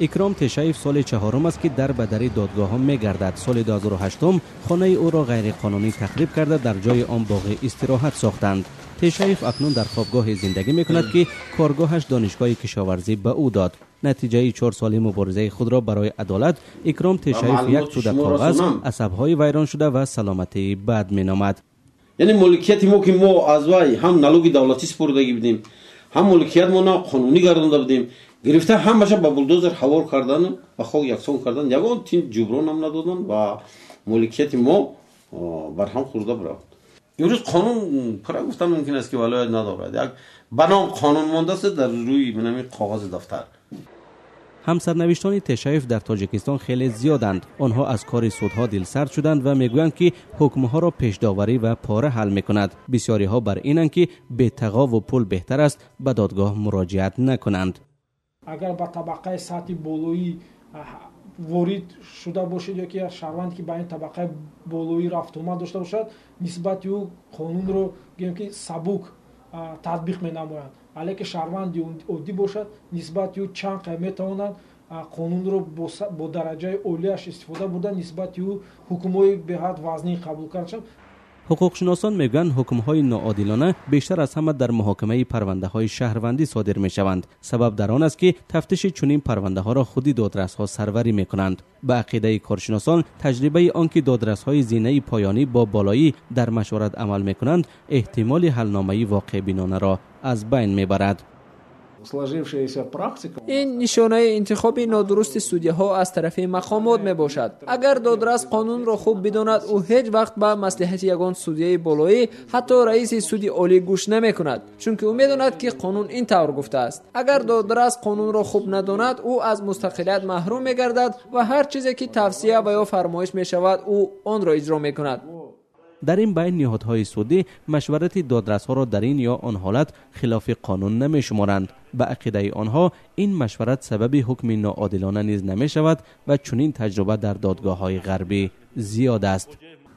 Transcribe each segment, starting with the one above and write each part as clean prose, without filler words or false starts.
Икром Тешаев соли чаҳорум аст, ки дар ба дари додгоҳҳо мегардад. Соли 2008 хонаи ӯро ғайриқонунӣ тахриб карда, дар ҷои он боғи истироҳат сохтанд. Тешаев акнун дар хобгоҳе зиндагӣ мекунад, ки коргоҳаш Донишгоҳи кишоварзӣ ба ӯ дод. Натиҷаи 4 соли муборизаи худро барои адолат Икром Тешаев як тӯда коғаз, асабҳои вайроншуда ва саломатии бад меномад. Яъне моликияти мо, ки мо аз вай ҳам налоги давлатӣ супурдагӣ будем, ҳам моликият мо қонунӣ гардонда будем, гирифта ҳамаша ба булдозер ҳавор кардану ба хок яксон кардан, ягон тин ҷубронам надодан ва моликияти мо барҳам хӯрда биравад. Имрӯз қонун пурра гуфтан мумкин аст, ки валоят надорад, як ба ном қонун мондааст дар рӯи минами коғази дафтар. Ҳамсарнавиштони Тешаев дар Тоҷикистон хеле зиёданд. Онҳо аз кори судҳо дилсард шуданд ва мегӯянд, ки ҳукмҳоро пешдоварӣ ва пора ҳал мекунад. Бисёриҳо бар инанд, ки бетағову пул беҳтар аст ба додгоҳ муроҷиат накунанд. Агар ба табақаи сатҳи болоӣ ворид шуда бошед ё ки як шаҳрванд, ки ба ин табақаи болоӣ рафтуомад дошта бошад, нисбати ӯ қонунро, гӯем ки, сабук татбиқ менамоянд. Алеки шаҳрванди оддӣ бошад, нисбати ӯ чанд қай метавонанд қонунро бо дараҷаи олияш истифода бурда, нисбати ӯ ҳукмҳои беҳад вазнин қабул карда шаванд. Ҳуқуқшиносон мегӯянд, ҳукмҳои ноодилона бештар аз ҳама дар муҳокимаи парвандаҳои шаҳрвандӣ содир мешаванд. Сабаб дар он аст, ки тафтиши чунин парвандаҳоро худи додрасҳо сарварӣ мекунанд. Ба ақидаи коршиносон, таҷрибаи он ки додрасҳои зинаи поёнӣ бо болоӣ дар машварат амал мекунанд, эҳтимоли ҳалномаи воқеъбинонаро аз байн мебарад. Ин нишонаи интихоби нодурусти судяҳо аз тарафи мақомот мебошад. Агар додрас қонунро хуб бидонад, ӯ ҳеҷ вақт ба маслиҳати ягон судяи болоӣ, ҳатто раиси суди олӣ гӯш намекунад, чунки ӯ медонад, ки қонун ин тавр гуфтааст. Агар додрас қонунро хуб надонад, ӯ аз мустақилият маҳрум мегардад ва ҳар чизе ки тавсия ва ё фармоиш мешавад, ӯ онро иҷро мекунад. Дар ин байн ниҳодҳои судӣ машварати додрасҳоро дар ин ё он ҳолат хилофи қонун намешуморанд. Ба ақидаи онҳо, ин машварат сабаби ҳукми ноодилона низ намешавад ва чунин таҷриба дар додгоҳҳои ғарбӣ зиёд аст.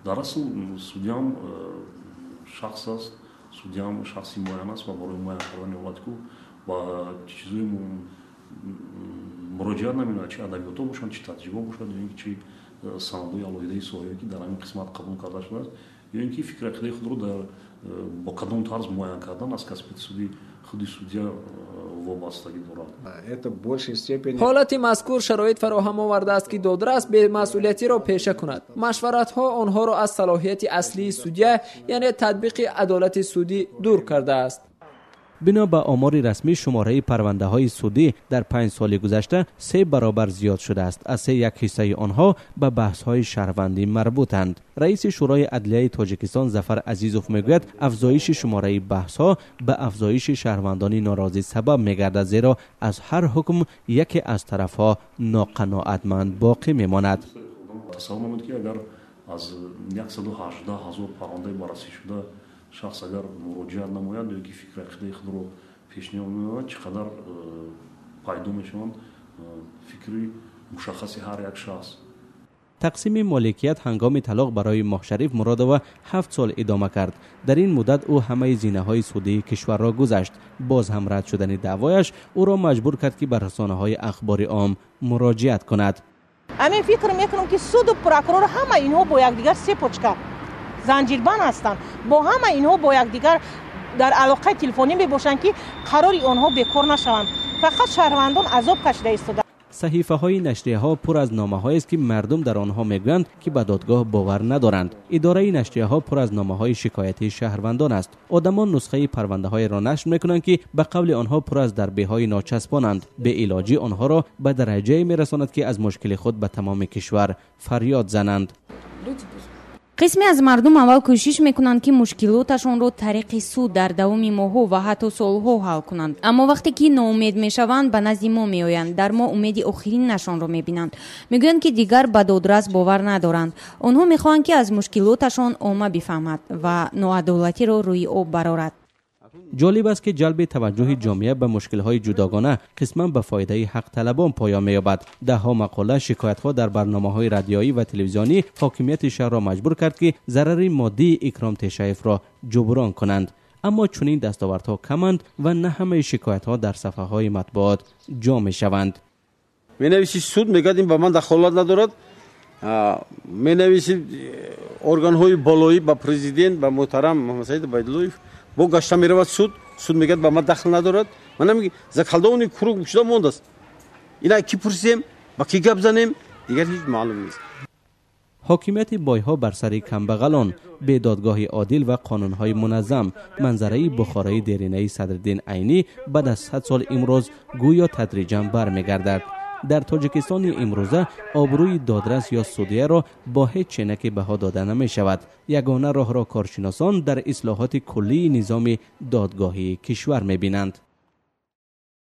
Дар асл судям шахс аст, судям шахси муайян аст ва барои муайян кардани ҳолати ку ба чизҳои муроҷиат намекунад, чи адабиётҳо бошанд, чи таҷриба бошад ё ин ки чи санадҳои алоҳидаи соҳавие, ки дар ҳамин қисмат қабул карда шудааст, ё ин ки фикри ақидаи худро дар бо кадом тарз муайян кардан аз касбияти суди худи судя вобастагӣ дорад. Ҳолати мазкур шароит фароҳам овардааст, ки додрас бемасъулиятиро пеша кунад. Машваратҳо онҳоро аз салоҳияти аслии судя, яъне татбиқи адолати судӣ, дур кардааст. Бино ба омори расмӣ, шумораи парвандаҳои судӣ дар 5 соли гузашта се баробар зиёд шудааст. Аз се як ҳиссаи онҳо ба баҳсҳои шаҳрвандӣ марбутанд. Раиси Шӯрои адлияи Тоҷикистон Зафар Азизов мегӯяд, афзоиши шумораи баҳсҳо ба афзоиши шаҳрвандони норозӣ сабаб мегардад, зеро аз ҳар ҳукм яке аз тарафҳо ноқаноатманд боқӣ мемонад. Тасаввур намуд, ки агар аз 118 ҳазор парвандаи баррасӣ шуда шахс агар муроҷиат намояд ё ки фикри ақидаи худро пешниҳод намояд, чӣ қадар пайдо мешаванд фикри мушаххаси ҳар як шахс. Тақсими моликият ҳангоми талоқ барои Моҳшариф Муродова 7 сол идома кард. Дар ин муддат ӯ ҳамаи зинаҳои судии кишварро гузашт. Боз ҳам рад шудани даъвояш ӯро маҷбур кард, ки ба расонаҳои ахбори ом муроҷиат кунад. Ҳамин фикр мекунам, ки суду прокурор, ҳама инҳо бо якдигар цепочка, занҷирбанд ҳастанд, бо ҳама инҳо бо якдигар дар алоқаи телефонӣ мебошанд, ки қарори онҳо бекор нашаванд. Фақат шаҳрвандон азоб кашида истода. Саҳифаҳои нашрияҳо пур аз номаҳоест, ки мардум дар онҳо мегӯянд, ки ба додгоҳ бовар надоранд. Идораи нашрияҳо пур аз номаҳои шикоятии шаҳрвандон аст. Одамон нусхаи парвандаҳоеро нашр мекунанд, ки ба қавли онҳо пур аз дарбеҳои ночаспонанд. Беилоҷӣ онҳоро ба дараҷае мерасонад, ки аз мушкили худ ба тамоми кишвар фарёд зананд. Қисме аз мардум аввал кӯшиш мекунанд, ки мушкилоташонро тариқи суд дар давоми моҳҳо ва ҳатто солҳо ҳал кунанд, аммо вақте ки ноумед мешаванд, ба назди мо меоянд. Дар мо умеди охиринашонро мебинанд. Мегӯянд, ки дигар ба додрас бовар надоранд. Онҳо мехоҳанд, ки аз мушкилоташон омма бифаҳмад ва ноадолатиро рӯи об барорад. Ҷолиб аст, ки ҷалби таваҷҷӯҳи ҷомеа ба мушкилҳои ҷудогона қисман ба фоидаи ҳақталабон поён меёбад. Даҳҳо мақола, шикоятҳо дар барномаҳои радиоӣ ва телевизионӣ ҳокимияти шаҳрро маҷбур кард, ки зарари моддии Икром Тешаевро ҷуброн кунанд. Аммо чунин дастовардҳо каманд ва на ҳамаи шикоятҳо дар сафҳаҳои матбуот ҷо мешаванд. Менависи суд, мегӯяд, ин ба ман дахолат надорад. Менависи органҳои болоӣ, ба президент, ба муҳтарам Муҳаммадсаид Убайдуллоев, бо гашта меравад суд. Суд мегӯяд, ба ман дахл надорад. Манам заколдованный круг шуда мондааст. Ина ки пурсем, ба ки гап занем, дигар ҳеҷ маълум нест. Ҳокимияти бойҳо бар сари камбағалон, бедодгоҳи одил ва қонунҳои муназзам, манзараи Бухорои деринаи Садриддин Айнӣ баъд аз 100 сол имрӯз гӯё тадриҷан бармегардад. Дар Тоҷикистони имрӯза обрӯи додрас ё судияро бо ҳеҷ ченаке баҳо дода намешавад. Ягона роҳро коршиносон дар ислоҳоти куллии низоми додгоҳии кишвар мебинанд.